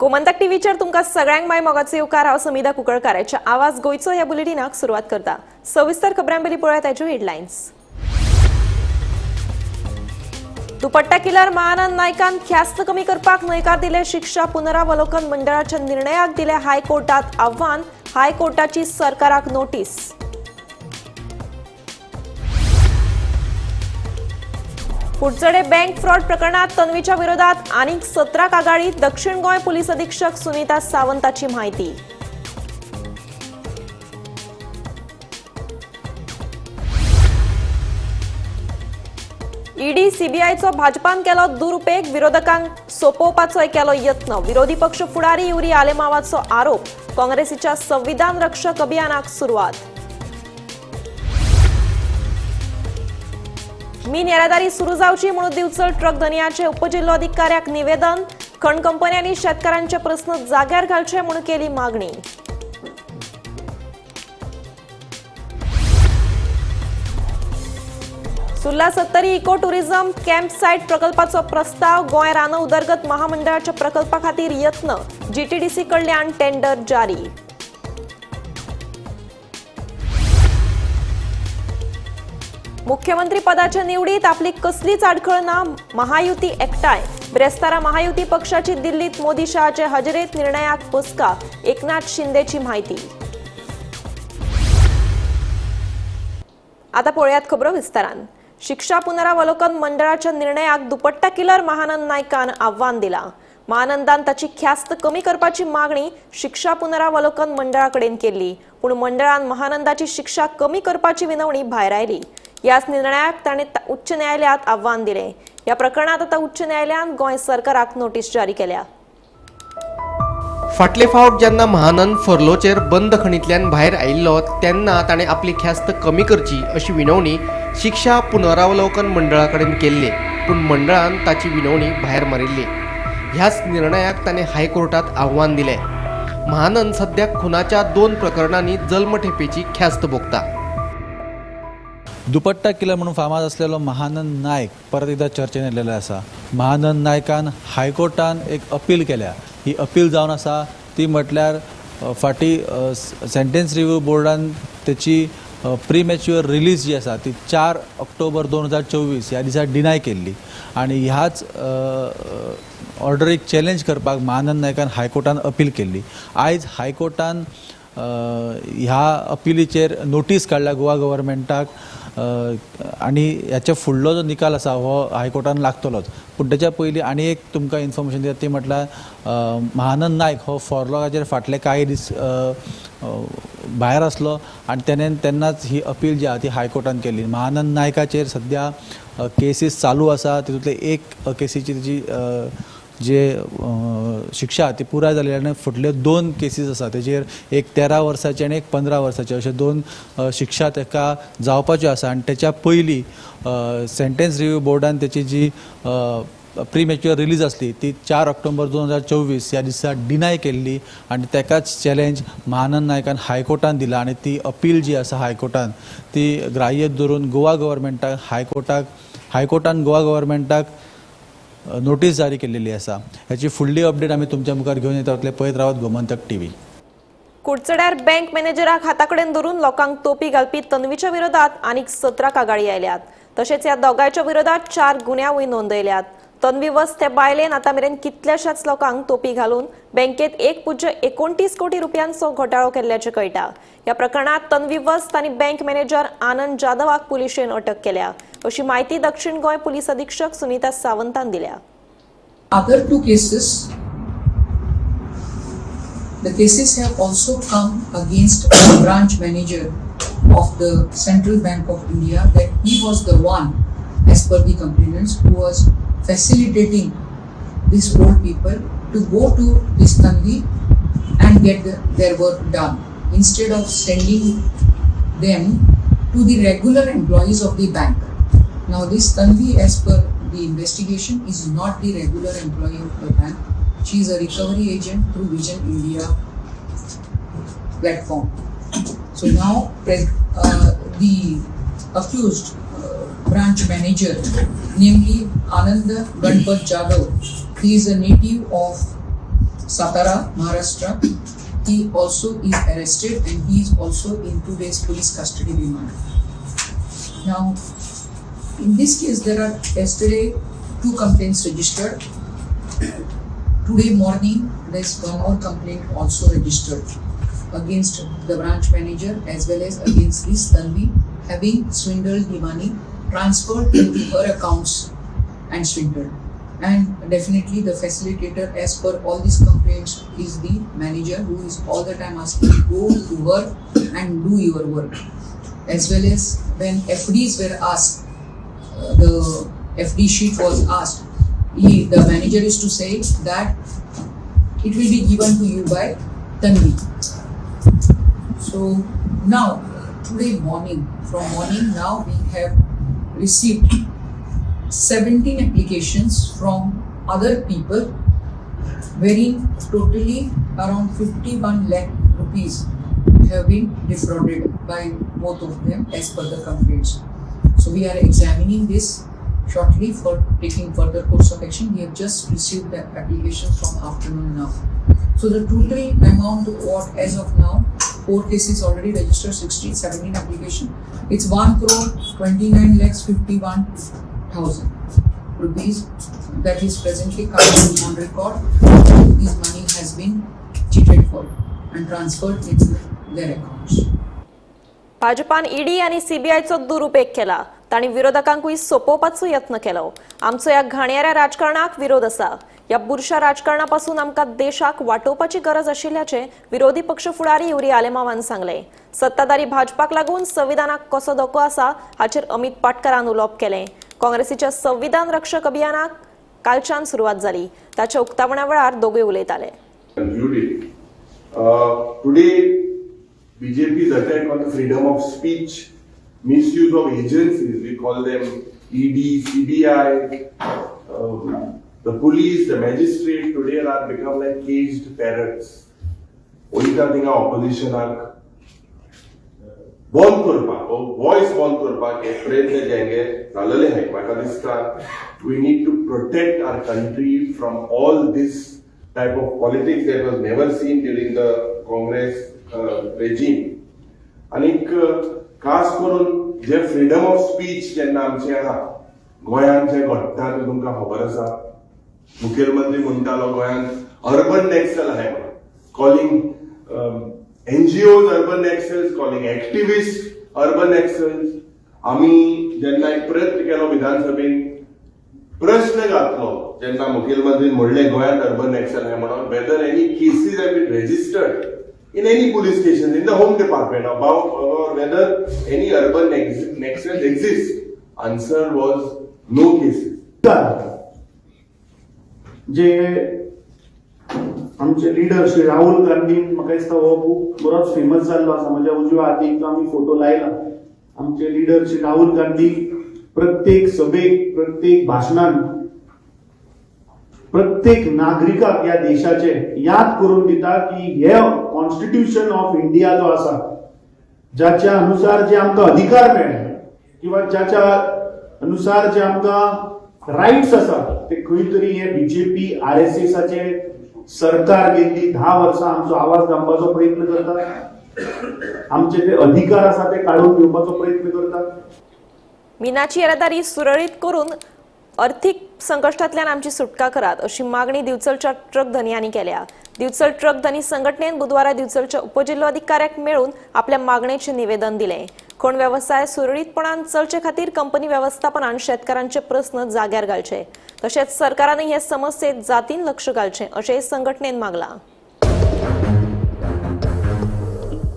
गोमंतक टीव्हीचेर तुमकां सगळ्यांक माय मोगाचो येवकार. हांव समिधा कुंकळकाराच्या आवाज गोंयचो ह्या बुलेटिनाक सुरवात करता. सविस्तर खबरां पयलीं पळोवया ताच्यो हेडलायन्स. दुपट्टा किलर महानंद नायकान ख्यास्त कमी करपाक न्हयकार दिले. शिक्षा पुनरावलोकन मंडळाच्या निर्णयाक दिले हायकोर्टात आव्हान. हायकोर्टाची सरकाराक नोटीस. कुडचडे बँक फ्रॉड प्रकरणात तन्वीच्या विरोधात आनीक 17 कागाळी. दक्षिण गोंय पोलीस अधीक्षक सुनीता सावंताची माहिती. ईडी सीबीआयचो भाजपान केलो दुरुपेग. विरोधकांक सोपोवपाचोय केलो यत्न. विरोधी पक्ष फुडारी युरी आलेमावाचो आरोप. काँग्रेसीच्या संविधान रक्षक अभियानाक सुरवात. मीन येरादारी सुरू जावची म्हणून दिवचल ट्रक धनयाचे उपजिल्होधिकाऱ्याक निवेदन. खण कंपन्यांनी शेतकारांचे प्रस्न जाग्यार घालचे म्हणून केली मागणी. Surla Sattari eco tourism camp site प्रकल्पाचो प्रस्ताव. गोंय रान उदरगत महामंडळाच्या प्रकल्पा खातीर यत्न. जीटीडीसी कडल्यान टेंडर जारी. मुख्यमंत्री पदाच्या निवडीत आपली कसलीच आडखळ ना. महायुती एकटाय. ब्रेस्तारा महायुती पक्षाची दिल्लीत मोदी शहाचे हजेरेत निर्णयाक बसका. एकनाथ शिंदेची माहिती. आता पळोवयात खबरो विस्तारान. शिक्षा पुनरावलोकन मंडळाच्या निर्णयाक दुपट्टा किलर महानंद नायकान आव्हान दिला. महानंदान ताची ख्यास्त कमी करपाची मागणी शिक्षा पुनरावलोकन मंडळाकडेन केल्ली, पूण मंडळान महानंदाची शिक्षा कमी करपाची विनवणी भायर आयली. ह्याच निर्णयाक ताणें उच्च न्यायालयात आव्हान दिलें. ह्या प्रकरणात आतां उच्च न्यायालयान गोंय सरकाराक नोटीस जारी केल्या. फाटले फावट जेन्ना महानंद फर्लोचेर बंदखणींतल्यान भायर आयिल्लो तेन्ना ताणें आपली ख्यास्त कमी करची अशी विनवणी शिक्षा पुनरावलोकन मंडळा कडेन केल्ली, पूण मंडळान ताची विनवणी भायर मारिल्ली. ह्याच निर्णयाक ताणें हायकोर्टात आव्हान दिलें. महानंद सद्याक खुनाच्या 2 प्रकरणांनी जल्मठेपेची ख्यास्त भोगता. दुपट्टा किलर म्हणून फामाद असलेलो महानंद नायक परत एकदा चर्चेन येयलेलो आसा. महानंद नायकान हायकोर्टान एक अपील केल्या. ही अपील जावन आसा ती म्हटल्यार फाटीं सेंटेन्स रिव्यू बोर्डान तेची प्रीमॅच्युअर रिलीज जी आसा ती 4 ऑक्टोबर 2024 ह्या दिसा डिनाय केल्ली आनी ह्याच ऑर्डरीक चॅलेंज करपाक महानंद नायकान हायकोर्टान अपील केल्ली. आयज हायकोर्टान ह्या अपिलीचेर नोटीस काडल्या गोवा गव्हर्मेंटाक आनी ह्याच्या फुडलो जो निकाल आसा हो हायकोर्टान लागतलोच. पूण तेच्या पयलीं आनी एक तुमकां इन्फॉर्मेशन दिता ती म्हटल्यार महानंद नायक हो फॉरलॉगाचेर फाटले कांय दीस भायर आसलो आनी तेणें तेन्नाच ही अपील जी आसा ती हायकोर्टान केल्ली. महानंद नायकाचेर सद्या केसीस चालू आसा. तितूंतले एक केसीची तेजी जे शिक्षा ती पुराय जाली आनी फुडल्यो 2 केसीस आसा तेजेर एक 13 वर्साची आनी एक 15 वर्साची अश्यो 2 शिक्षा ताका जावपाच्यो आसा. आनी तेच्या पयलीं सेंटेन्स रिव्यू बोर्डान तेची जी प्रीमॅच्युअर रिलीज आसली ती 4 ऑक्टोबर 2024 ह्या दिसा डिनाय केल्ली आनी तेकाच चॅलेंज महानंद नायकान हायकोर्टान दिला आनी ती अपील जी आसा हायकोर्टान ती ग्राह्य धरून गोवा गव्हर्मेंटाक हायकोर्टान गोवा गव्हर्मेंटाक नोटीस जारी केलेली आसा. ह्याची फुडली अपडेट आमी तुमच्या मुखार घेवन येता. पळयत रावत गोमंतक टीव्ही. कुडचड्यार बँक मॅनेजराक हाताकडेन धरून लोकांक तोपी घालपी तन्वीच्या विरोधात आनीक 17 कागाळी आयल्यात. तशेंच ह्या दोगांयच्या विरोधात 4 गुन्यांवूय नोंदयल्यात. तन्वी वस्त हे बायलेन आतां मेरेन कितल्याशाच लोकांक तोपी घालून बँकेत 1.29 कोटी रुपयांचो घोटाळो केल्ल्याचें कळटा. ह्या प्रकरणात तन्वी वस्त आनी बँक मॅनेजर आनंद जाधवाक पुलिशेन अटक केल्या अशी माहिती दक्षिण गोंय पोलीस अधीक्षक सुनीता सावंतान दिल्या. Other 2 cases, the cases have also come against the branch manager of the Central Bank of India that he was the one, as per the complainants, who was facilitating these old people to go to this Tanvi and get their work done instead of sending them to the regular employees of the bank. Now this Tanvi, as per the investigation, is not the regular employee of the bank. She is a recovery agent through Vision India platform. So now the accused branch manager, namely Anand Ganpat Jadhav, he is a native of Satara, Maharashtra. He also is arrested and he is also in 2 days police custody remand. Now, in this case, there are yesterday 2 complaints registered. Today morning, there is one more complaint also registered against the branch manager as well as against this Tanvi, having swindled the money, transferred into her accounts and swindled. And definitely the facilitator, as per all these complaints, is the manager who is all the time asking, go to work and do your work. As well as when FDs were asked, the FD sheet was asked, the manager is to say that it will be given to you by Tanvi. So now, today morning, from morning now we have received 17 applications from other people, wherein totally around 51 lakh rupees have been defrauded by both of them as per the complaints. So we are examining this shortly for taking further course of action. We have just received the application from afternoon now. So the total amount what as of now, 4 cases already registered, 16, 17 application. It's 1,29,51,000 rupees that is presently currently on record. This money has been cheated for and transferred into their accounts. भाजपान ED आनी सीबीआयचो दुरुपेग केला. तांणी विरोधकांकूय सोपोवपाचो यत्न केलो. आमचो ह्या घाणयाऱ्या राजकारणाक विरोध आसा. ह्या बुरशा राजकारणापासून आमकां देशाक वाटोवपाची गरज आशिल्ल्याचें विरोधी पक्ष फुडारी युरी आलेमावान सांगलें. सत्ताधारी भाजपाक लागून संविधानाक कसो धोको आसा हाचेर अमित पाटकरान उलोवप केलें. काँग्रेसीच्या संविधान रक्षक अभियानाक कालच्यान सुरवात जाली. ताच्या उक्तावणा वेळार दोगूय उलयताले. Today, BJP's attack on the freedom of speech, misuse of agencies, we call them ED, CBI, the police, the magistrate, today are become like caged parrots. वयता थिंगा ऑपोजिशनाक बंद करपाक, वॉयस बंद करपाक हे प्रयत्न जे जाल्ले आहाय. म्हाका दिसता we need to protect our country from all this type of politics that was never seen during the Congress regime. आनीक खास करून जे फ्रीडम ऑफ स्पीच जेन्ना आमचें आहा गोंयांत जें घडटा तें तुमकां खबर आसा. मुखेलमंत्री म्हणटालो गोंयांत अर्बन नॅक्सल आहाय म्हणून, calling NGOs urban Naxals, calling activist urban Naxals. आमी जेन्ना एक प्रयत्न केलो विधानसभेन प्रश्न घातलो जेन्ना मुखेलमंत्रीन म्हणलें गोंयांत अर्बन नॅक्सल आहाय म्हणून, whether any cases have been registered in any police station, in the home department, about or whether any urban nexus exists. Answer was no cases. जे आमचे लिडर श्री राहुल गांधीन म्हाका दिसता हो बूक बरोच फेमस जाल्लो आसा. म्हज्या उजव्या हातीक आमी फोटो लायला. आमचे लिडर श्री राहुल गांधी प्रत्येक सभेक, प्रत्येक भाशणान प्रत्येक नागरिकाक ह्या देशाचे याद करून दिता की हे कॉन्स्टिट्यूशन ऑफ इंडिया जो आसा, ज्याच्या अनुसार जे आमकां अधिकार मेळ्ळे किंवा ज्याच्या अनुसार जे आमकां रायट्स आसा ते खंय तरी हे बीजेपी आरएसएसाचे सरकार गेल्ली 10 वर्सां आमचो आवाज दामपाचो प्रयत्न करता, आमचे जे अधिकार आसा ते काडून घेवपाचो प्रयत्न करता. मिनाची येरादारी सुरळीत करून अर्थीक संकश्टांतल्यान आमची सुटका करात अशी मागणी दिवचलच्या ट्रक धनयांनी केल्या. दिवचल ट्रक धनी संघटनेन बुधवारा दिवचलच्या उपजिल्होधिकाऱ्याक मेळून आपल्या मागणेचे निवेदन दिले. खण वेवसाय सुरळीतपणान चलचे खातीर कंपनी वेवस्थापनान शेतकारांचे प्रस्न जाग्यार घालचे, तशेंच सरकारान हे समस्येत जातीन लक्ष घालचें अशेंय संघटनेन मागलां.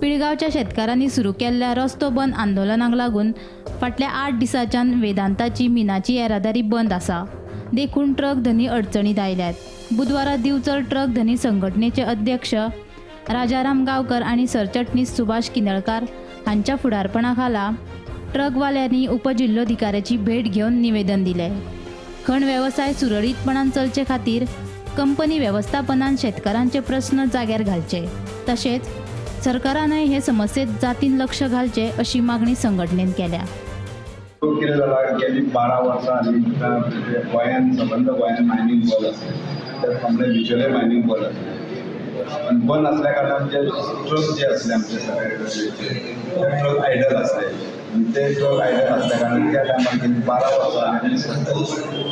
पिळगांवच्या शेतकारांनी सुरू केल्ल्या रस्तो बंद आंदोलनाक लागून फाटल्या 8 दिसांच्यान वेदांताची मिनाची येरादारी बंद आसा. देखून ट्रक धनी अडचणीत आयल्यात. बुधवारा दिवचल ट्रक धनी संघटनेचे अध्यक्ष राजाराम गांवकर आनी सरचटणीस सुभाष किनळकार हांच्या फुडारपणा खाला ट्रकवाल्यांनी उपजिल्होधिकाऱ्याची भेट घेवन निवेदन दिलें. खण वेवसाय सुरळीतपणान चलचे खातीर कंपनी वेवस्थापनान शेतकारांचे प्रस्न जाग्यार घालचे, तशेंच सरकारानय हे समस्येत जातीन लक्ष घालचे अशी मागणी संघटनेन केल्या. कितें जाला, गेली 12 वर्सां आनी गोंयान, सबंद गोंयान मायनींग बंद आसा. त्याच प्रमाणे बिचोले मायनींग बंद आसा. आनी बंद आसल्या कारणान जे ट्रक जे आसले आमचे सगळे ते ट्रक आयडल आसले आनी ते ट्रक आयडल आसल्या कारणान त्या टायमार गेली 12 वर्सां आनी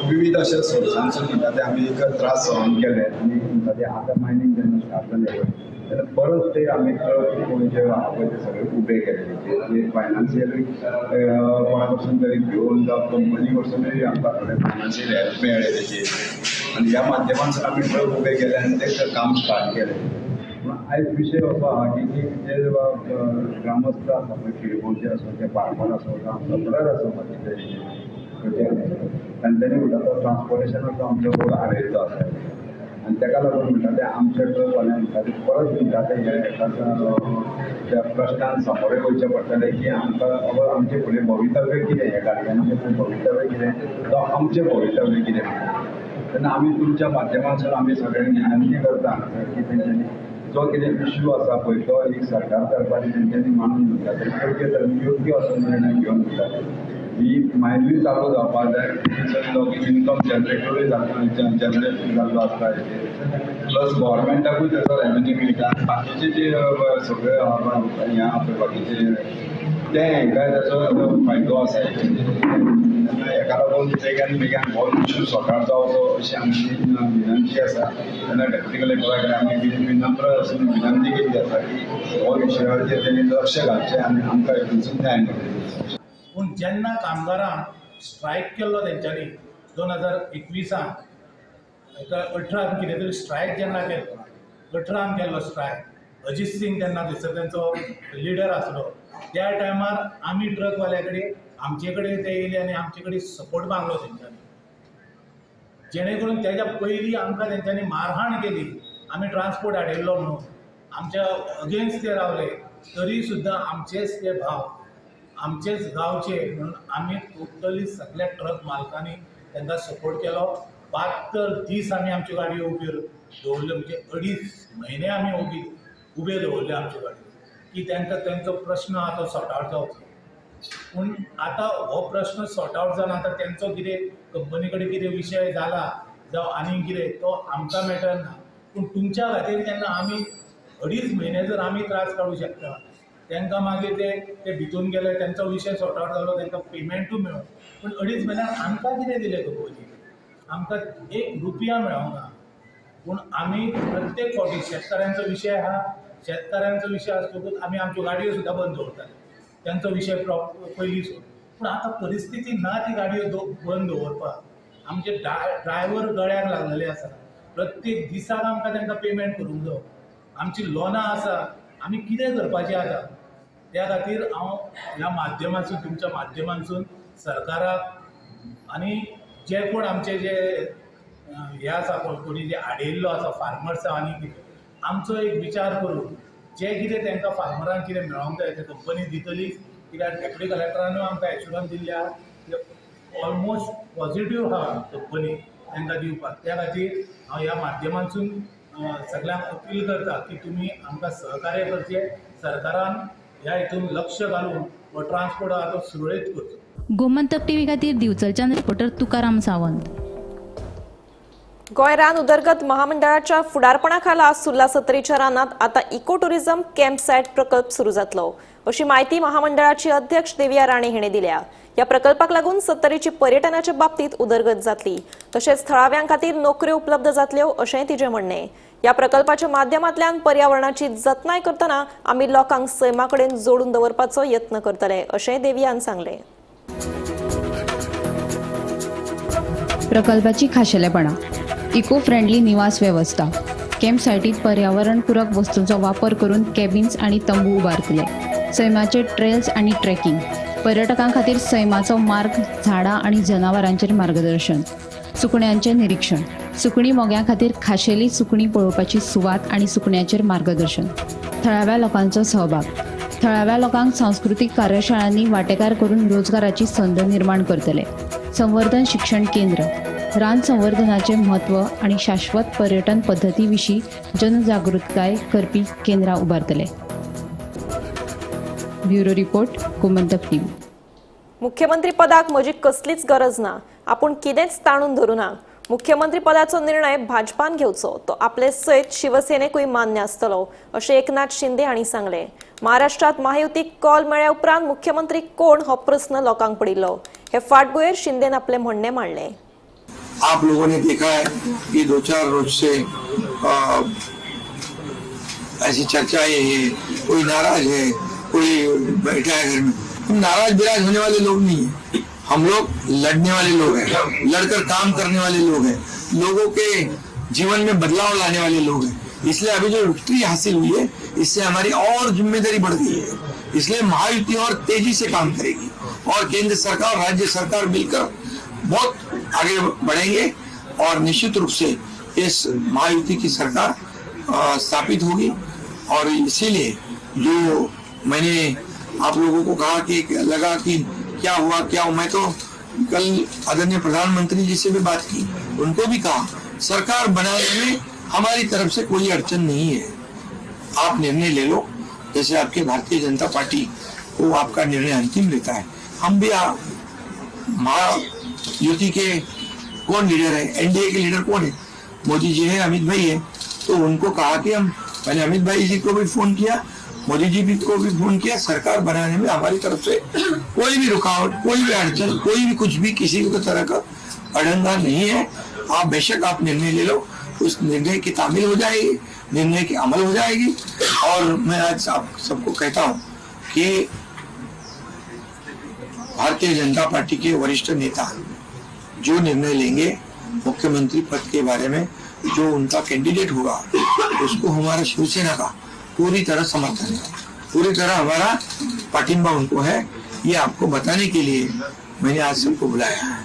विविध अशे सोर्सांसून म्हणटा ते आमी एक त्रास सहन केले आनी म्हणटा ते आतां मायनींग जेन्ना स्टार्ट जालें पळय तेन्ना परत ते आमी ट्रक जे आहा पळय ते सगळे उबे केले जे फायनान्शियली कोणा कडसून तरी घेवन जावं कंपनी कडसूनय आमकां थोडे फायनान्शियल हेल्प मेळ्ळें तेजेर आनी ह्या माध्यमांतसून आमी ट्रक उबे केले आनी ते काम स्टार्ट केलें. पूण आयज विशय असो आहा की जे ग्रामस्थ आसा पळय किरकोळचे आसूं ते फार्मर आसूं जावं सप्लायर आसूं बाकीचे तांच्यांनी म्हणटा तो ट्रान्सपोर्टेशनाचो आमचो रोड आडयल्लो आसा आनी ताका लागून म्हणटा ते आमचे ट्रकवाले म्हणटा ते परत म्हणटा ते ह्या हेका त्या प्रश्नान सामोरे वयचें पडटलें की आमकां आमचें फुडें भवितव्य कितें, ह्या गाडयांचें फुडें भवितव्य कितें जावं आमचें भवितव्य कितें. तेन्ना आमी तुमच्या माध्यमांतसून आमी सगळ्यांक विनंती करता की तेंच्यांनी जो कितें इश्यू आसा पळय तो एक सरकार दरबारी तेंच्यांनी मांडून म्हणटा ते योग्य तरेन योग्य असो निर्णय घेवन म्हणटा ही मायनूय चालू जावपाक जाय, थंयसर लोक इन्कम जनरेटरूय जनरेट जाल्लो आसता प्लस गव्हर्मेंटाकूय तेचो रेवेन्यू मेळटा. बाकीचे जे सगळे हे आहा पळय बाकीचे ते हेंकाय तेचो फायदो आसा. तेन्ना हेका लागून बेगान बेगान हो इश्यू सॉर्ट आवट जावचो अशी आमची विनंती आसा. तेन्ना डेप्युटी कलेक्टरा कडेन आमी विनम्र अशी विनंती केल्ली आसा की हो विशयाचेर तेणी लक्ष घालचें आनी आमकां हेतून न्याय मेळचो. पूण जेन्ना कामगारान स्ट्रायक केल्लो तेंच्यांनी 2021 एका 18 कितें तरी स्ट्रायक जेन्ना केल्लो 18 केल्लो स्ट्रायक, अजीत सिंग तेन्ना थंयसर तेंचो लिडर आसलो, त्या टायमार आमी ट्रकवाल्या कडेन आमचे कडेन ते येयले आनी आमचे कडेन सपोर्ट मागलो तेंच्यांनी, जेणे करून तेज्या पयलीं आमकां तेंच्यांनी मारहाण केली, आमी ट्रान्सपोर्ट हाडिल्लो म्हणून आमच्या अगेन्स्ट ते रावले, तरी सुद्दां आमचेच ते भाव आमचेच गांवचे म्हणून आमी टोटली सगळ्या ट्रक मालकांनी तांकां सपोर्ट केलो. 72 दीस आमी आमच्यो गाडयो उब्यो दवरल्यो, म्हणजे 2.5 म्हयने आमी उबे दवरल्यो आमच्यो गाडयो की तांकां तेंचो प्रश्न आहा तो सॉर्ट आवट जावचो. पूण आतां हो प्रश्न सॉर्ट आवट जाला, आतां तेंचो कितें कंपनी कडेन कितें विशय जाला जावं आनी कितें तो आमकां मॅटर ना, पूण तुमच्या खातीर जेन्ना आमी 2.5 म्हयने जर आमी त्रास काडूं शकता, तांकां मागीर ते भितून गेले, तेंचो विशय सॉर्ट आवट जालो, तांकां पेमेंटूय मेळ्ळो, पूण 2.5 म्हयन्याक आमकां कितें दिलें कंपनीन, आमकां 1 रुपया मेळोंक ना. पूण आमी प्रत्येक फावटी शेतकारांचो विशय आहा, शेतकारांचो विशय आसतकूच आमी आमच्यो गाडयो सुद्दां बंद दवरताले, तेंचो विशय पयलीं सोड. पूण आतां परिस्थिती ना ती गाडयो बंद दवरपाक, आमचे ड्रायव्हर गळ्याक लागलेले आसा, प्रत्येक दिसाक आमकां तांकां पेमेंट करूंक जायो, आमची लोनां आसा, आमी कितें करपाचें आतां. त्या खातीर हांव ह्या माध्यमांतसून तुमच्या माध्यमांतसून सरकाराक आनी जे कोण आमचे जे हे आसा कोणी जे आडयल्लो आसा फार्मर्स आनी कितें आमचो एक विचार करून जे कितें तांकां फार्मरांक कितें मेळोंक जाय ते कंपनी दितलीच, कित्याक डेप्युटी कलेक्टरानूय आमकां एश्युरन्स दिल्ली आहा, ऑलमोस्ट पॉझिटीव आहा कंपनी तांकां दिवपाक. त्या खातीर हांव ह्या माध्यमांतसून सगळ्यांक अपील करता की तुमी आमकां सहकार्य करचें, सरकारान ह्या हितून लक्ष घालून हो ट्रान्सपोर्ट आहा तो सुरळीत करचो. गोमंतक टीव्ही खातीर दिवचलच्यान रिपोर्टर तुकाराम सावंत. गोंय रान उदरगत महामंडळाच्या फुडारपणाखाला सुर्ला सत्तरीच्या रानात आता इको टुरिझम कॅम्प सायट प्रकल्प सुरू जातलो अशी माहिती महामंडळाची अध्यक्ष देविया राणे हिणे दिल्या. या प्रकल्पाक लागून सत्तरीची पर्यटनाच्या बाबतीत उदरगत जातली, तशेंच थळाव्यां खातीर नोकऱ्यो उपलब्ध जातल्यो अशेंय तिचें म्हणणें. या प्रकल्पाच्या माध्यमांतल्यान पर्यावरणाची जतनाय करतना आमी लोकांक सैमा कडेन जोडून दवरपाचो यत्न करतले अशेंय देवियान सांगलें. प्रकल्पाची खाशेलेपणां इको फ्रेंडली निवास वेवस्था, कॅम्प सायटीत पर्यावरणपूरक वस्तूंचो वापर करून कॅबिन्स आनी तंबू उबारतले, सैमाचे ट्रेल्स आनी ट्रेकिंग, पर्यटकां खातीर सैमाचो मार्ग, झाडां आनी जनावरांचेर मार्गदर्शन, सुकण्यांचें निरीक्षण, सुकणी मोग्यां खातीर खाशेली सुकणी पळोवपाची सुवात आनी सुकण्याचेर मार्गदर्शन, थळाव्या लोकांचो सहभाग, थळाव्या लोकांक सांस्कृतीक कार्यशाळांनी वांटेकार करून रोजगाराची संद निर्माण करतले, संवर्धन शिक्षण केंद्र, रान संवर्धनाचें म्हत्व आनी शाश्वत पर्यटन पद्दती विशीं जनजागृताय करपी केंद्रां उबारतले. Bureau report, Gomantak TV. मुख्यमंत्री पदाक म्हजी कसलीच गरज ना, आपूण कितेंच ताणून धरूना. मुख्यमंत्री पदाचो निर्णय भाजपान घेवचो, तो आपले सयत शिवसेनेकूय मान्य आसतलो अशें एकनाथ शिंदे हांणी सांगलें. महाराष्ट्रात महायुतीक कॉल मेळ्ळ्या उपरांत मुख्यमंत्री कोण हो प्रस्न लोकांक पडिल्लो. हे फाटभुंयेर शिंदेन आपलें म्हणणें मांडलें. आप लोगों ने देखा है कि 2-4 रोज से ऐसी चर्चा है, कोई नाराज है, कोई बैठा है घर में. हम नाराज बिराज होने वाले लोग नहीं है. हम लोग लड़ने वाले लोग हैं, लड़कर काम करने वाले लोग हैं, लोगों के जीवन में बदलाव लाने वाले लोग हैं. इसलिए अभी जो विक्ट्री हासिल हुई है, इससे हमारी और जिम्मेदारी बढ़ गई है. इसलिए महायुति और तेजी से काम करेगी और केंद्र सरकार और राज्य सरकार मिलकर बहुत आगे बढ़ेंगे और निश्चित रूप से इस महायुति की सरकार स्थापित होगी. और इसीलिए जो मैंने आप लोगों को कहा कि लगा कि क्या हुआ क्या हुआ, मैं तो कल आदरणीय प्रधानमंत्री जी से भी बात की, उनको भी कहा सरकार बनाने में हमारी तरफ से कोई अड़चन नहीं है, आप निर्णय ले लो. जैसे आपके भारतीय जनता पार्टी को आपका निर्णय अंतिम लेता है, हम भी महायुति के कौन लीडर है, एनडीए के लीडर कौन है, मोदी जी है, अमित भाई है. तो उनको कहा कि हम मैंने अमित भाई जी को भी फोन किया, मोदी जी भी को भी फोन किया, सरकार बनाने में हमारी तरफ से कोई भी रुकावट, कोई भी अड़चन, कोई भी कुछ भी किसी भी तरह का अड़ंगा नहीं है. आप बेशक आप निर्णय ले लो, उस निर्णय की तामील हो जाएगी, निर्णय की अमल हो जाएगी. और मैं आज आप सबको कहता हूँ कि भारतीय जनता पार्टी के वरिष्ठ नेता जो निर्णय लेंगे मुख्यमंत्री पद के बारे में, जो उनका कैंडिडेट होगा उसको हमारा शिवसेना का पूरी तरह समर्थन है, पूरी तरह हमारा पाठिंबा उनको है. ये आपको बताने के लिए मैंने आज सबको बुलाया है.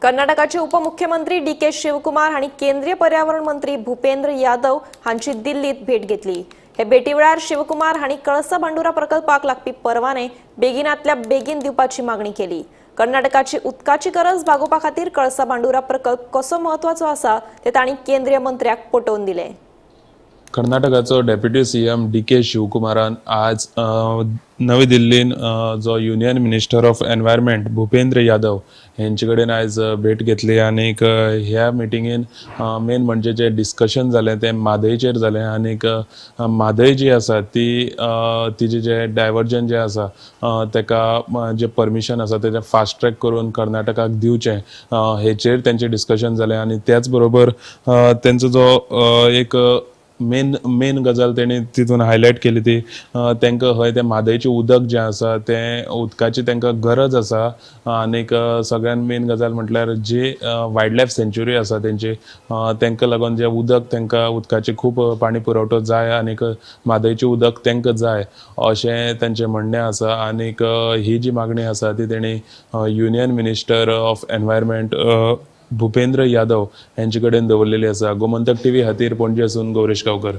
कर्नाटकाचे उपमुख्यमंत्री डी के शिवकुमार हांणी केंद्रीय पर्यावरण मंत्री भूपेंद्र यादव हांची दिल्लीत भेट घेतली. हे भेटी वेळार शिवकुमार हांणी कळसा भांडुरा प्रकल्पाक लागपी परवाने बेगिनातल्या बेगीन दिवपाची मागणी केली. कर्नाटकाची उदकाची गरज भागोवपा खातीर कळसा भांडुरा प्रकल्प कसो म्हत्वाचो आसा ते तांणी केंद्रीय मंत्र्याक पटोवन दिले. कर्नाटकाचो डेप्युटी सीएम डी के शिवकुमारान आज नवी दिल्लीन जो union minister of environment Bhupendra Yadav हेंचे कडेन आयज भेट घेतली आनीक ह्या मिटिंगेन मेन म्हणजे जे डिस्कशन जालें तें म्हादयचेर जालें आनीक म्हादय जी आसा ती तिजें जें डायवर्जन जें आसा तेका जें परमिशन आसा तेजें फास्ट ट्रॅक करून कर्नाटकाक दिवचें हेचेर तेंचें डिस्कशन जालें. आनी त्याच बरोबर तेंचो जो एक मेन मेन गजाल तेणी तितून हायलायट केली ती तांकां हय तें म्हादयचें उदक जें आसा तें उदकाची तांकां गरज आसा आनीक सगळ्यान मेन गजाल म्हटल्यार जी वायल्ड लायफ सेंच्युरी आसा तेंची तांकां लागून जें उदक तांकां उदकाचें खूब पाणी पुरवठो जाय आनीक म्हादयचें उदक तांकां जाय अशें तेंचें म्हणणें आसा. आनीक ही जी मागणी आसा ती तेणी union minister of environment Bhupendra Yadav यांचे कडेन दवरलेली आसा. गोमंतक टीव्ही खातीर पणजे आसून गौरेश गांवकर.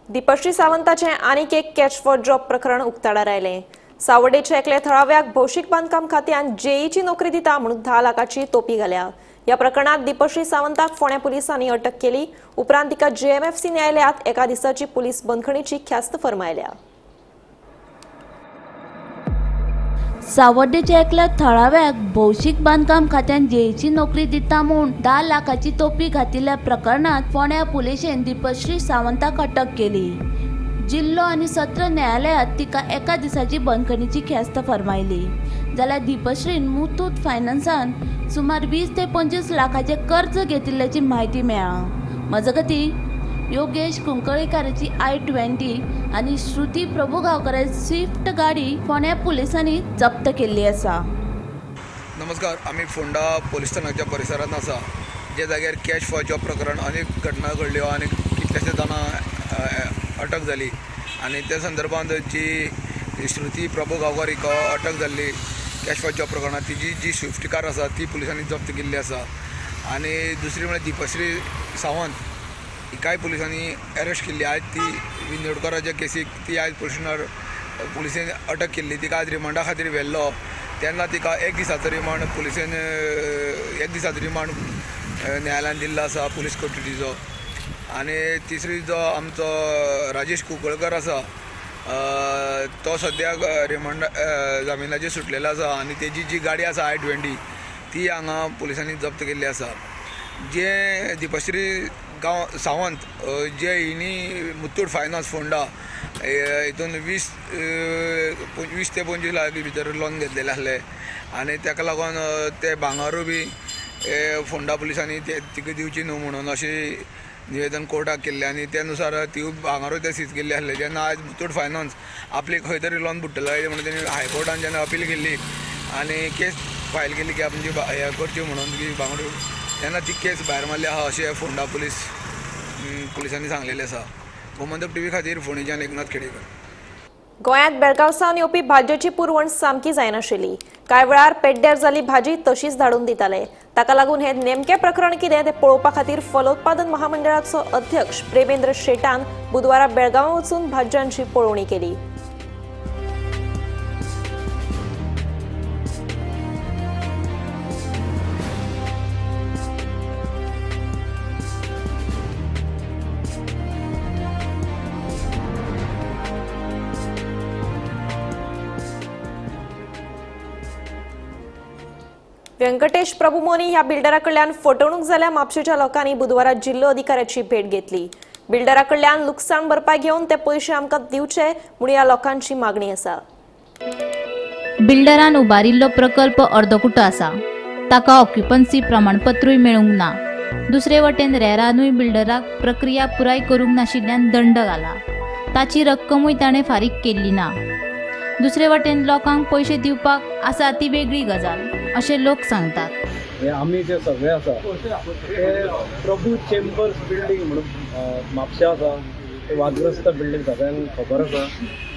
दीपश्री सावंताचें आनीक एक कॅश फॉर जॉब प्रकरण उक्ताडार आयलें. सावर्डेच्या एकल्या थळाव्याक भौशीक बांदकाम खात्यान जेईची नोकरी दिता म्हणून 10 लाखाची तोपी घाल्या. ह्या प्रकरणात दीपश्री सावंताक फोंड्या पुलिसांनी अटक केली. उपरांत तिका जेएमएफसी न्यायालयात एका दिसाची पुलीस बंदखणीची ख्यास्त फर्मायल्या. सावर्डेच्या एकल्या थळाव्याक भौशीक बांदकाम खात्यान जेईची नोकरी दिता म्हूण 10 लाखाची तोपी घातिल्ल्या प्रकरणात फोंड्या पुलिशेन दीपश्री सावंताक अटक केली. जिल्लो आनी सत्र न्यायालयात तिका एका दिसाची बंदखणीची ख्यास्त फर्मायली. जाल्यार दीपश्रीन मुथूट फायनान्सान सुमार 20 ते 25 लाखाचे कर्ज घेतिल्ल्याची म्हायती मेळ्ळा. मजगती योगेश कुंकळीकाराची i20 आनी श्रुती प्रभुगांवकराची स्विफ्ट गाडी फोंड्या पुलिसांनी जप्त केल्ली आसा. नमस्कार, आमी फोंडा पोलीस स्थानकाच्या परिसरांत आसा, ज्या जाग्यार कॅश फॉर जॉब प्रकरण अनेक घटना घडल्यो आनी कितल्याशे जाणां अटक जाली आनी त्या संदर्भात जी श्रुती प्रभू गांवकर हिका अटक जाल्ली कॅश फॉर जॉब प्रकरणांत, तिजी जी स्विफ्ट कार आसा ती पुलिसांनी जप्त केल्ली आसा. आनी दुसरी म्हळ्यार दीपश्री सावंत हिकाय पुलिसांनी अरेस्ट केल्ली. आयज ती विंदोडकराच्या केसीक ती आयज पुलिसेन अटक केल्ली. तिका आयज रिमांडा खातीर व्हेल्लो तेन्ना तिका एक दिसाचो रिमांड पुलिसेन एक दिसाचो रिमांड न्यायालयान दिल्लो आसा पुलीस कोठडीचो. आनी तिसरी जो आमचो राजेश कुंकळकर आसा तो सद्याक रिमांड जामिनाचेर सुटलेलो आसा आनी तेजी जी गाडी आसा i20 ती हांगा पुलिसांनी जप्त केल्ली आसा. जे दीपश्री गांव सावंत जे हिणी मुत्तूट फायनान्स फोंडा हितून 20 ते 25 लाख भितर लोन घेतलेलें आसलें आनी ताका लागून ते भांगारूय बी फोंडा पुलिसांनी ते तिका दिवची न्हू म्हणून अशें निवेदन कोर्टाक केल्लें आनी त्या नुसार ती भांगारूय ते सीज केल्ले आसले. जेन्ना आयज मुत्तूट फायनान्स आपली खंय तरी लोन बुडटलें म्हणून तेणी हायकोर्टान जेन्ना अपील केल्ली आनी केस फायल केली की आमची हें करची म्हणून की भांगर, तेन्ना ती केस भायर मारली आहा अशें फोंडा पुलिसांनी सांगलेलें आसा. गोमंतक टीव्ही खातीर फोंडेच्यान एकनाथ खेडेकर. गोंयांत बेळगांव सावन येवपी भाजयेची पुरवण सामकी जायनाशिल्ली. कांय वेळार पेड्ड्यार जाल्ली भाजी तशीच धाडून दिताले. ताका लागून हे नेमकें प्रकरण कितें तें पळोवपा खातीर फलोत्पादन महामंडळाचो अध्यक्ष प्रेमेंद्र शेटान बुधवारा बेळगांवां वचून भाजयांची पळोवणी केली. व्यंकटेश प्रभू मोनी ह्या बिल्डरा कडल्यान फटवणूक जाल्या म्हापशेच्या लोकांनी बुधवारा जिल्लो अधिकाऱ्याची भेट घेतली. बिल्डरा कडल्यान लुकसाण भरपाय घेवन ते पयशे आमकां दिवचे म्हूण ह्या लोकांची मागणी आसा. बिल्डरान उबारिल्लो प्रकल्प अर्दकुटो आसा, ताका ऑक्युपन्सी प्रमाणपत्रूय मेळूंक ना. दुसरे वटेन रेरानूय बिल्डराक प्रक्रिया पुराय करूंक नाशिल्ल्यान दंड घाला, ताची रक्कमूय ताणें फारीक केल्ली ना. दुसरे वटेन लोकांक पयशे दिवपाक आसा ती वेगळी गजाल अशें लोक सांगतात. हे आमी जे सगळे आसा ते प्रभू चेंबर्स बिल्डींग म्हणून म्हापशा आसा, ते वादग्रस्त बिल्डींग सगळ्यांक खबर आसा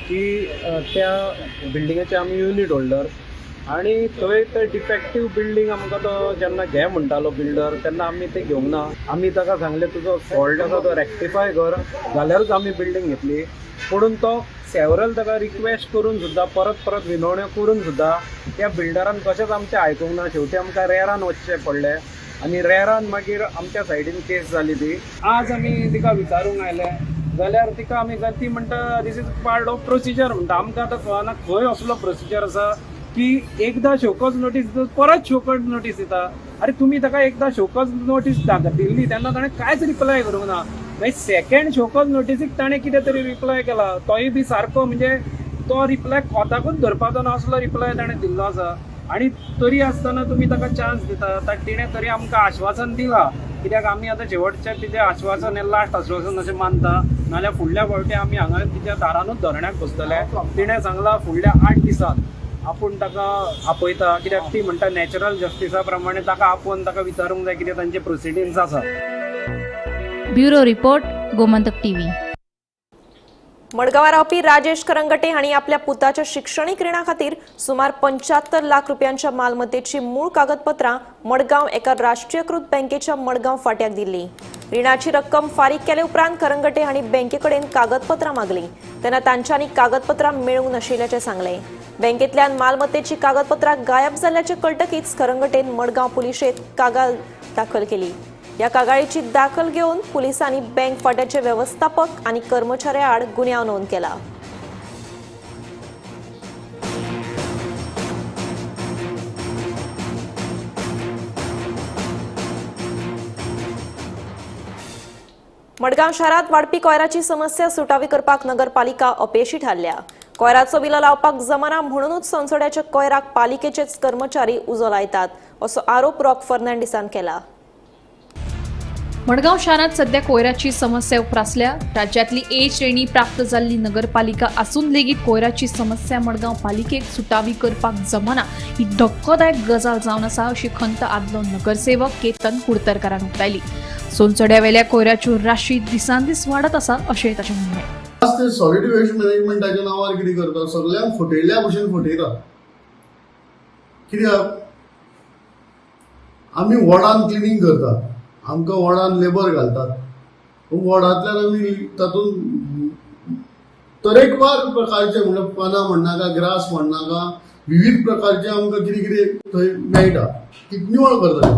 की त्या बिल्डिंगेचे आमी युनीट होल्डर आनी थंय ते डिफेक्टीव बिल्डींग आमकां तो जेन्ना घे म्हणटालो बिल्डर तेन्ना आमी ते घेवंक ना. आमी ताका सांगलें तुजो फॉल्ट आसा तो रेक्टिफाय कर जाल्यारूच आमी बिल्डींग घेतली. पूण तो सेवरल ताका रिक्वेस्ट करून सुद्दां परत परत विनवण्यो करून सुद्दां त्या बिल्डरान कशेंच आमचें आयकूंक ना. शेवटी आमकां रेरान वचचें पडलें आनी रेरान मागीर आमच्या सायडीन केस जाली ती. आज आमी तिका विचारूंक आयले जाल्यार तिका आमी ती म्हणटा this is part of procedure म्हणटा. आमकां आतां कळना खंय असलो प्रोसिजर आसा की एकदां शोकॉज नोटीस दिता परत शोकॉज नोटीस दिता. अरे तुमी ताका एकदां शोकॉज नोटीस दिल्ली तेन्ना ताणें कांयच रिप्लाय करूंक ना. मागीर सेकेंड शोकॉज नोटीसीक ताणें कितें तरी रिप्लाय केला, तोय बी सारको म्हणजे तो रिप्लाय कोताकूच धरपाचो ना असलो रिप्लाय ताणें दिल्लो आसा. आनी तरी आसतना तुमी ताका चान्स दिता. तिणें तरी आमकां आश्वासन दिलां कित्याक आमी आतां शेवटचें तिचें आश्वासन हें लास्ट आश्वासन अशें मानता, नाल्यार फुडल्या फावटी आमी हांगा तिच्या दारानूच धरण्याक बसतले. तिणें सांगलां फुडल्या 8 दिसांत आपूण ताका आपयता कित्याक ती म्हणटा नॅचरल जस्टिसा प्रमाणे ताका आपोवन ताका विचारूंक जाय कितें तांचे प्रोसिडिंग्स आसा. Bureau report, Gomantak TV. मडगांवां रावपी राजेश करंगटे हांणी आपल्या पुताच्या शिक्षणीक रिणा खातीर सुमार 75 लाख रुपयांच्या मालमत्तेची मूळ कागदपत्रां मडगांव एका राष्ट्रीयकृत बँकेच्या मडगांव फाट्याक दिल्ली. रिणाची रक्कम फारीक केले उपरांत करंगटे हांणी बँकेकडेन कागदपत्रां मागली तेन्ना तांच्यांनी कागदपत्रां मेळूंक नाशिल्ल्याचें सांगलें. बँकेंतल्यान मालमत्तेची कागदपत्रां गायब जाल्ल्याचें कळटकीच करंगटेन मडगांव पुलिशेंत कागाळ दाखल केली. ह्या कागाळीची दाखल घेवन पुलिसांनी बँक फाट्याचे व्यवस्थापक आनी कर्मचाऱ्या आड गुन्यांव नोंद केला. मडगांव शारांत वाडपी कोयराची समस्या सुटावी करपाक नगरपालिका अपेशी थारल्या. कोयराचो विलो लावपाक जमना म्हणूनच सोनसड्याच्या कोयराक पालिकेचेच कर्मचारी उजो लायतात असो आरोप रॉक फर्नांडीसान केला. मडगांव शारांत सध्या कोयराची समस्या उप्रासल्या. राज्यांतली ए श्रेणी प्राप्त जाल्ली नगरपालिका आसून लेगीत कोयराची समस्या मडगांव पालिकेक सुटावी करपाक जमना ही धक्कोदायक गजाल जावन आसा अशी खंत आदलो नगरसेवक केतन कुडतरकारान उक्तायली. सोनसड्यावेल्या कोयराच्यो राशी दिसान दीस वाडत आसा अशें ताचें म्हणणें. आज ते सॉलिड वेस्ट मॅनेजमेंटाच्या नांवार कितें करता, सगळ्यांक फटयल्ल्या भशेन फटयता. कित्याक आमी वॉर्डान क्लिनींग करता, आमकां वॉर्डान लेबर घालतात, वॉर्डांतल्यान आमी तातूंत तरेकवार प्रकारचे म्हणल्यार पानां म्हणनाका, ग्रास म्हणनाका, विविध प्रकारचे आमकां कितें कितें थंय मेळटा, ती निवळ करता.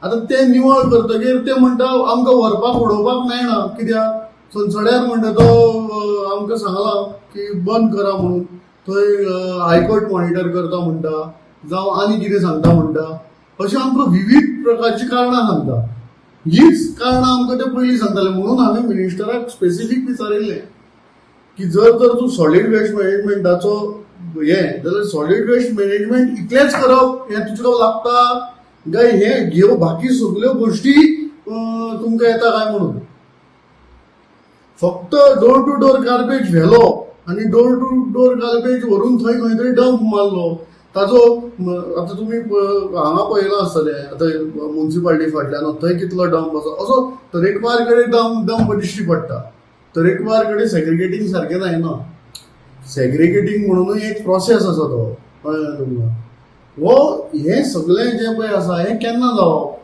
आतां तें निवळ करतकीर ते म्हणटा आमकां व्हरपाक उडोवपाक मेळना, कित्याक सोनसड्यार म्हणटा तो आमकां सांगलां की बंद करा म्हणून, थंय हायकोर्ट मॉनिटर करता म्हणटा, जावं आनी कितें सांगता म्हणटा. अशें आमकां विविध विविध प्रकारची कारणां सांगता. हीच कारणां आमकां ते पयलीं सांगताले. म्हणून हांवें मिनिस्टराक स्पेसिफीक विचारिल्लें की जर तर तूं सॉलीड वेस्ट मॅनेजमेंटाचो हें जाल्यार सॉलीड वेस्ट मॅनेजमेंट इतलेंच करप हें तुजें लागता काय हें ह्यो बाकी सगल्यो गोश्टी तुमकां येता काय म्हणून. फक्त डोर टू डोर गार्बेज व्हेलो आनी डोर टू डोर गार्बेज व्हरून थंय खंय तरी डंप मारलो ताजो आतां तुमी हांगा पळयलां आसतलें, आतां मुन्सिपालिटी फाटल्यान थंय कितलो डंप आसा, असो तरेकवार कडेन डंप दिश्टी पडटा. तरेकवार कडेन सेग्रिगेटींग सारकें जायना. सेग्रिगेटींग म्हणूनय एक प्रोसेस आसा तो, कळ्ळें तुमकां. हो हें सगळें जें पळय आसा हें केन्ना जावप,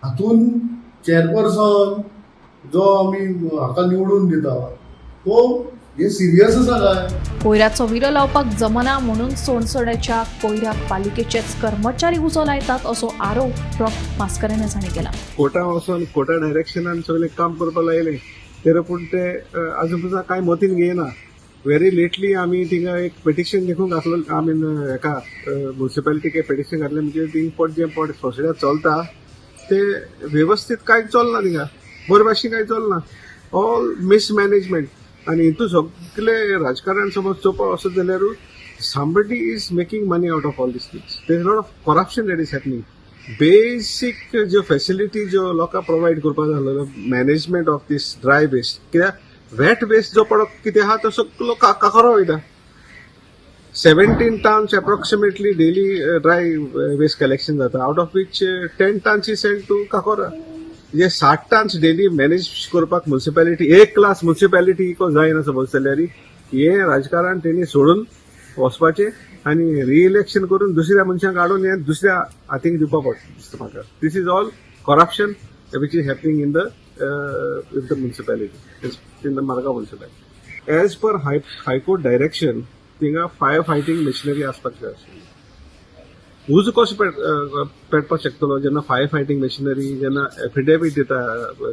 हातून चेअरपर्सन जो आमी हाका निवडून दिता तो हे सिरियस आसा काय. कोयराचो विलो लावपाक जमना म्हणून सोनसड्याच्या कोयराक पालिकेचेच कर्मचारी उजो लायतात असो आरोप प्रो मास्करेन्हस हांणी केला. कोर्टा वचून कोर्टा डायरेक्शनान सगळें काम करपाक लायलें तरी पूण ते आजून पसून कांय मतीन घेयना. व्हेरी लेटली आमी थिंगा एक पिटिशन देखून घातलो, आमी हेका मुन्सिपालिटीक पिटिशन घातलें. म्हणजे थिंग पट जें पट सोसड्या चलता ते वेवस्थीत कांय चलना, थिंगा बरे भाशेन कांय चलना, ऑल मिसमॅनेजमेंट. आनी हितून सगळे राजकारण समज चोवपाक वचत जाल्यार somebody is making money out of all these things. There is lot of corruption that is happening. Basic ज्यो फॅसिलिटी ज्यो लोकांक प्रोवायड करपाक जाल्लो management of this dry waste, कित्याक वेट वेस्ट जो पडो कितें आहा तो सगळो काकरो वयता. 17 tons approximately daily dry waste collection जाता, out of which 10 tons is send to Cacora. जे 60 टन्स डेली मॅनेज करपाक मुन्सिपालिटी, एक क्लास मुन्सिपालिटी जायना समज जाल्यार हे राजकारण तेणी सोडून वचपाचें आनी रिइलेक्शन करून दुसऱ्या मनशांक हाडून हें दुसऱ्या हातीक दिवपा पडटा दिसता म्हाका. This is all corruption which is happening in the municipality, in the Margao municipality. As per high court direction थिंगा फायर फायटींग मशिनरी आसपाक जाय आशिल्ली. उजो कसो पेटपाक शकतलो जेन्ना फायर फायटींग मशिनरी, जेन्ना एफिडेवीट दिता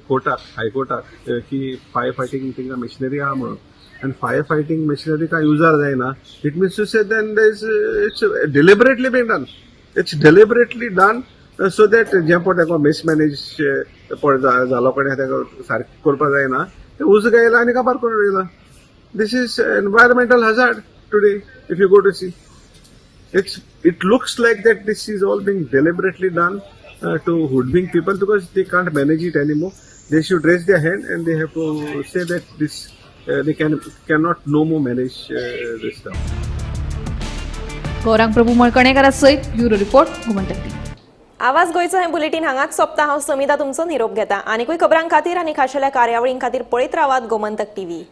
कोर्टाक, हायकोर्टाक की फायर फायटींग थिंगा मशिनरी आहा म्हणून, आनी फायर फायटींग मशिनरी कांय युजार जायना, it means to say then it's deliberately been done. It's deliberately done so that जें पळय ताका मिसमॅनेज पळय जालो कडेन ताका सारकें करपाक जायना, तें उजो गायला आनी काबार करून उडयला. This is environmental hazard today if you go to see. It looks like that this is all being deliberately done to hoodwink people because they can't manage it anymore. They should raise their hand and they have to say that this they cannot no more manage this stuff. Gaurang Prabhu मळकणेकरा सयत bureau report, Gomantak TV. आवाज गोंयचो हें bulletin हांगाच सोंपता. हांव समिता तुमचो निरोप घेता. आनीकूय खबरां खातीर आनी खाशेल्या कार्यावळीं खातीर पळयत रावात गोमंतक टीव्ही.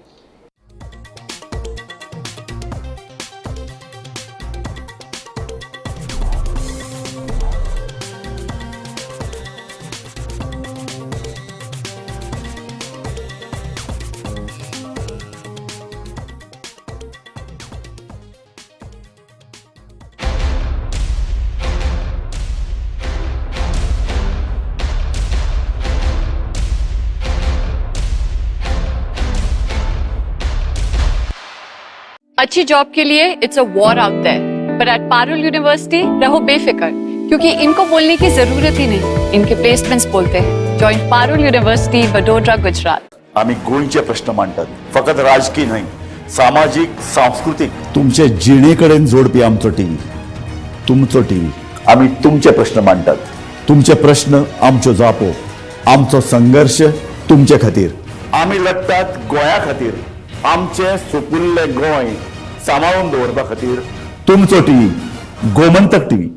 अच्छी जॉब के लिए it's a war out there, पर एट पारुल यूनिवर्सिटी रहो बेफिक्र, क्योंकि इनको बोलने की जरूरत ही नहीं, इनके प्लेसमेंट्स बोलते हैं। Join Parul university, Vadodara, Gujarat. आमी गोंयचे प्रश्न मांडटात, फकत राजकीय न्हय, सामाजीक, सांस्कृतीक, तुमचे जिणे कडेन जोडपी आमचो टीव्ही, तुमचो टीव्ही। आमी तुमचे प्रश्न मांडटात, तुमचे प्रश्न आमच्यो जापो, आमचो संघर्श तुमचे खातीर। आमी लढटात गोंया खातीर, आमचे सुपुल्ले गोंय सांबाळून दवरपा खातीर। तुमचो टीव्ही, गोमंतक टीव्ही।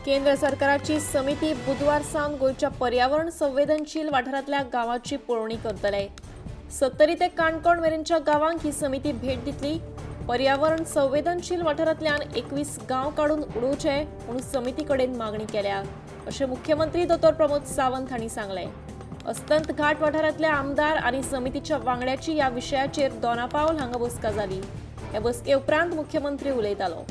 केंद्र सरकाराची समिती बुधवार सावन गोंयच्या पर्यावरण संवेदनशील वाठारांतल्या गांवांची पळोवणी करतले. सत्तरी ते काणकोण मेरेनच्या गांवांक ही समिती भेट दितली. पर्यावरण संवेदनशील वाठारांतल्यान 21 गांव काडून उडोवचे म्हणून समिती कडेन मागणी केल्या अशें मुख्यमंत्री दोतोर प्रमोद सावंत हांणी सांगलें. अस्तंत घाट वाठारांतल्या आमदार आनी समितीच्या वांगड्याची ह्या विशयाचेर दोनापावल हांगा बसका जाली. हे बसके उपरांत मुख्यमंत्री उलयतालो.